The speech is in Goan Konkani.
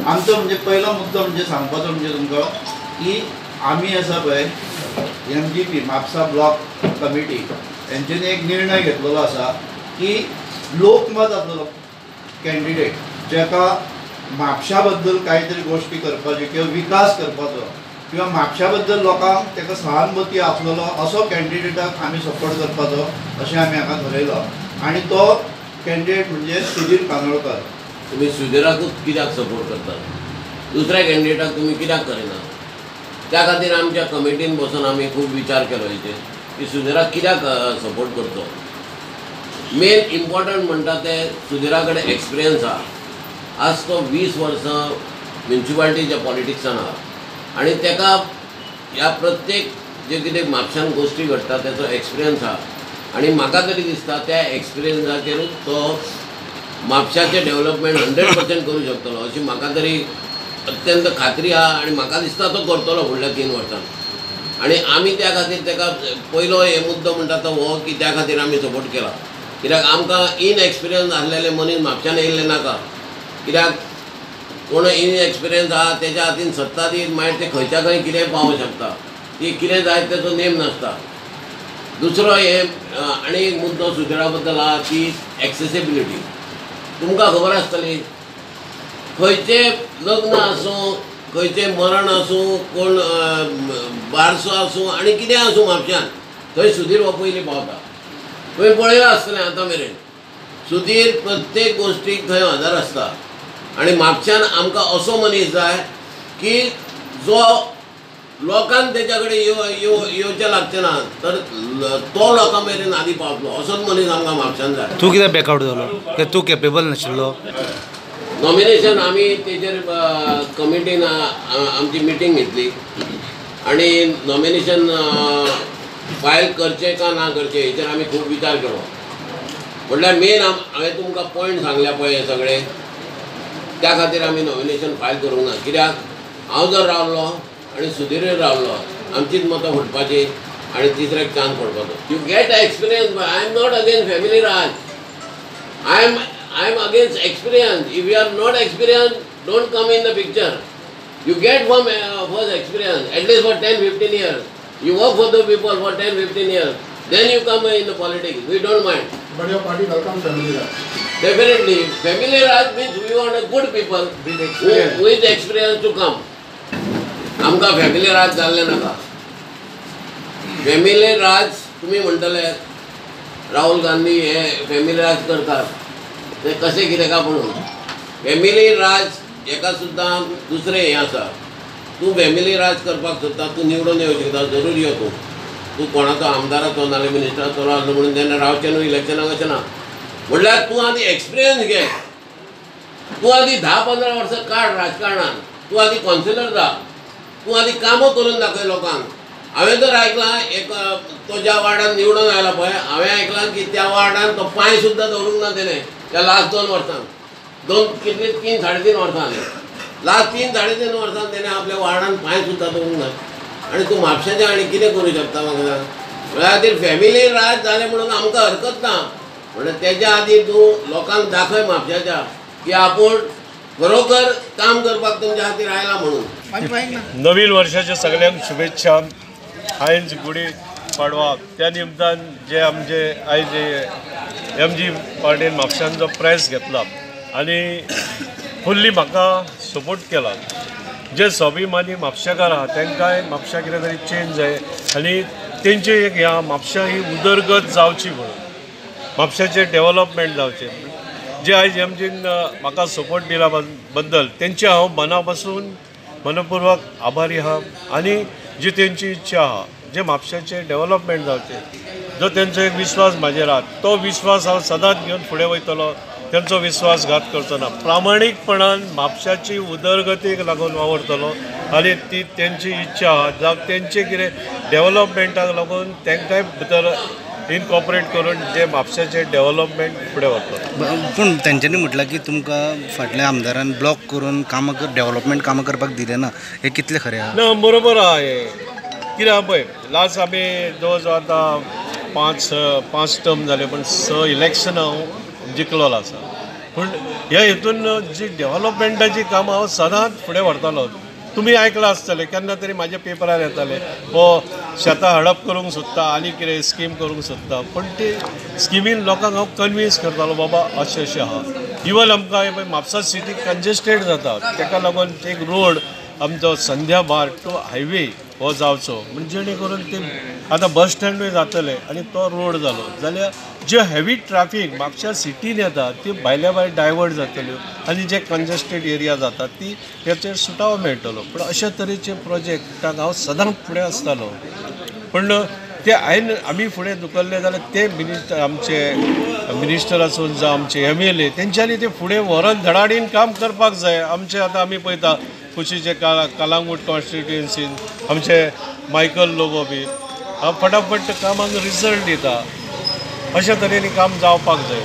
आमचो म्हणजे पयलो मुद्दो म्हणजे सांगपाचो म्हणजे तुमकां की आमी आसा पळय MGP Mapusa block committee हेंच्यांनी एक निर्णय घेतलेलो आसा की लोकमत आसलेलो कॅन्डिडेट जाका म्हापशा बद्दल कांय तरी गोश्टी करपाच्यो किंवा विकास करपाचो किंवा म्हापशा बद्दल लोकांक ताका सहानुभूती आसलेलो असो कॅन्डिडेटाक आमी सपोर्ट करपाचो अशें आमी हांगा थरयलो आनी तो कॅन्डिडेट म्हणजे सुधीर कानोळकर. तुमी सुधीराकूच कित्याक सपोर्ट करतात, दुसऱ्या कॅन्डिडेटाक तुमी कित्याक करिना? त्या खातीर आमच्या कमिटीन बसून आमी खूब विचार केलो हेचेर की सुधीराक कित्याक सपोर्ट करचो. मेन इम्पॉर्टंट म्हणटा ते सुधीरा कडेन एक्सपिरियन्स आहा. आज तो 20 वर्सां म्युनिसिपालिटीच्या पॉलिटिक्सान आहा आनी ताका ह्या प्रत्येक जे कितें म्हापशान गोश्टी घडटा तेचो एक्सपिरियन्स आहा आनी म्हाका तरी दिसता त्या एक्सपिरियन्साचेरूच तो म्हापशाचें डेवलपमेंट 100% करूं शकतलो अशी म्हाका तरी अत्यंत खात्री आहा आनी म्हाका दिसता तो करतलो फुडल्या 3 वर्सां. आनी आमी त्या खातीर ताका पयलो हे मुद्दो म्हणटा तो हो की त्या खातीर आमी सपोर्ट केला, कित्याक आमकां इनएक्सपिरियन्स आसलेले मनीस म्हापशान येयल्ले नाका. कित्याक कोण इनएक्सपिरियन्स आहा तेच्या हातीन सत्ता दी मागीर ते खंयच्या खंय कितेंय पावोंक शकता, ती कितें जाय तेचो नेम नासता. दुसरो हे आनी एक मुद्दो सुधीरा बद्दल आहा ती एक्सेसिबिलिटी. तुमकां खबर आसतली खंयचें लग्न आसूं, खंयचें मरण आसूं, कोण बारसो आसूं आनी कितें आसूं म्हापशान थंय सुधीर हो पयलीं पावता. तुवें पळयलां आसतलें आतां मेरेन सुधीर प्रत्येक गोश्टीक थंय हजर आसता. आनी म्हापशान आमकां असो मनीस जाय की जो लोकांक तेच्या कडेन येवचें लागचें ना, तर तो लोकां मेरेन आदी पावतलो असोच मनीस आमकां म्हापशान जाय. तूं कित्याक बॅकआवट जालो? तूं केपेबल नाशिल्लो? नॉमिनेशन आमी तेजेर कमिटीन आमची मिटींग घेतली आनी नॉमिनेशन फायल करचें का ना करचें हेचेर आमी खूब विचार केलो. म्हटल्यार मेन हांवें तुमकां पॉयंट सांगल्या पळय हे सगळे, त्या खातीर आमी नॉमिनेशन फायल करूंक ना. कित्याक हांव जर रावलो आनी सुधीरूय रावलो आमचीच मतां फुटपाची आनी तिसऱ्याक chance पडपाचो. You get experience. I am not against family Raj, I am against experience. If you are not experienced, don't come in the picture. You get from first experience, at least for 10-15 years. You work for the people for 10-15 years. Then you come in the politics. We don't mind. But your party welcomes family Raj. Definitely. Family Raj means we want a good people with experience to come. आमकां फॅमिली राज जाल्लें नाका. फॅमिली राज तुमी म्हणटले राहुल गांधी हे फॅमिली राज करतात ते कशें कितें काय म्हणून. फॅमिली राज हेका सुद्दां दुसरें हें आसा. तूं फॅमिली राज करपाक सोदता, तूं निवडून येवंक शकता, जरूर यो. तूं तूं कोणाचो आमदाराचो नाल्यार मिनिस्टराचो आसलो म्हणून तेन्ना रावचें न्हू इलेक्शनाक अशें ना. म्हणल्यार तूं आदी एक्सपिरियन्स घे, तूं आदी 10-15 वर्सां काड राजकारणान, तूं आदी कॉन्सिलर जा, तूं आदी कामां करून दाखय लोकांक. हांवें तर आयकलां एक तो ज्या वार्डान निवडून आयला पळय, हांवें आयकलां की त्या वार्डान तो पांय सुद्दां दवरूंक ना तेणें त्या लास्ट 2 वर्सांक, 2 कितले 3-3.5 वर्सां जालीं, लास्ट 3-3.5 वर्सां तेणें आपल्या वार्डान पांय सुद्दां दवरूंक ना. आनी तूं म्हापशाचें आनी कितें करूं शकता म्हाका सांग? म्हणल्या खातीर फॅमिली राज जालें म्हणून आमकां हरकत ना, म्हणल्यार तेज्या आदी तूं लोकांक दाखय म्हापशाच्या की आपूण खरोखर काम करपाक तुमच्या खातीर आयला म्हणून. नवीन वर्षाच्या सगळ्यांक शुभेच्छा. आयज गुडी पाडवा त्या निमतान जे आमचे आयज एमजी पार्टीन म्हापशान जो प्रेस घेतला आनी फुल्ली म्हाका सपोर्ट केला, जे स्वाभिमानी म्हापशेकार आहा तांकांय म्हापशा कितें तरी चेंज जाय आनी तेंची एक ह्या म्हापशा ही उदरगत जावची म्हणून म्हापशाचें डेवलपमेंट जावचें, जे आयज एमजीन म्हाका सपोर्ट दिला बद्दल तेंचे हांव मना पासून मनपूर्वक आभारी आहा. आनी जी तेंची इच्छा आहा जे म्हापशाचें डेवलपमेंट जावचें, जो तेंचो एक विश्वास म्हाजेर आहा तो विश्वास हांव सदांच घेवन फुडें वयतलो, तेंचो विश्वासघात करचो ना. प्रामाणीकपणान म्हापशाची उदरगतीक लागून वावरतलो आनी ती तेंची इच्छा आहा जावं तेंचे कितें डेवलपमेंटाक लागून तांकांय भितर इनकॉपरेट करून जे म्हापशाचें डेवलपमेंट फुडें व्हरतलो. पूण तेंच्यांनी म्हटलां की तुमकां फाटल्या आमदारान ब्लॉक करून कामां डेवलपमेंट कामां करपाक दिलें ना, हें कितलें खरें आहा? ना, बरोबर आहा हें. कितें आहा पळय, लास्ट आमी जवळ जवळ आतां 5 टर्म जाले, पण 6 इलेक्शनां हांव जिखलोलो आसा. पूण ह्या हितून जी डेव्हलपमेंटाची कामां हांव सदांच फुडें व्हरतालो. तुमी आयकलां आसतलें केन्ना तरी म्हाज्या पेपरार येताले हो शेतां हडप करूंक सोदता आनी कितें स्कीम करूंक सोदता, पूण ती स्किमीन लोकांक हांव कन्विन्स करतालो बाबा अशें अशें आहा. इवन आमकां पळय म्हापसा सिटी कंजेस्टेड जाता, ताका लागून एक रोड आमचो संध्या बार टू हायवे हो जावचो म्हणजे जेणे करून ते आतां बस स्टँडूय जातलें आनी तो रोड जालो जाल्यार जे हेवी ट्राफीक म्हापशा सिटीन येता ती भायल्या भायर डायवर्ट जातल्यो आनी जे कंजेस्टेड एरिया जाता ती हेचेर सुटावो मेळटलो. पूण अशे तरेचे प्रोजेक्टाक हांव सदांच फुडें आसतालो. पूण ते हांवें आमी फुडें धुकल्ले जाल्यार ते मिनिस्टर आमचे मिनिस्टर आसून जावं आमचे MLA तेंच्यांनी ते फुडें व्हरोन धडाडीन काम करपाक जाय. आमचे आतां आमी पळयता कुशीचे कलांगूट कॉन्स्टिट्युएन्सीन आमचे मायकल लोबो बी फटाफट कामाक रिजल्ट दिता. अशा तरेन काम जावपाक जाय.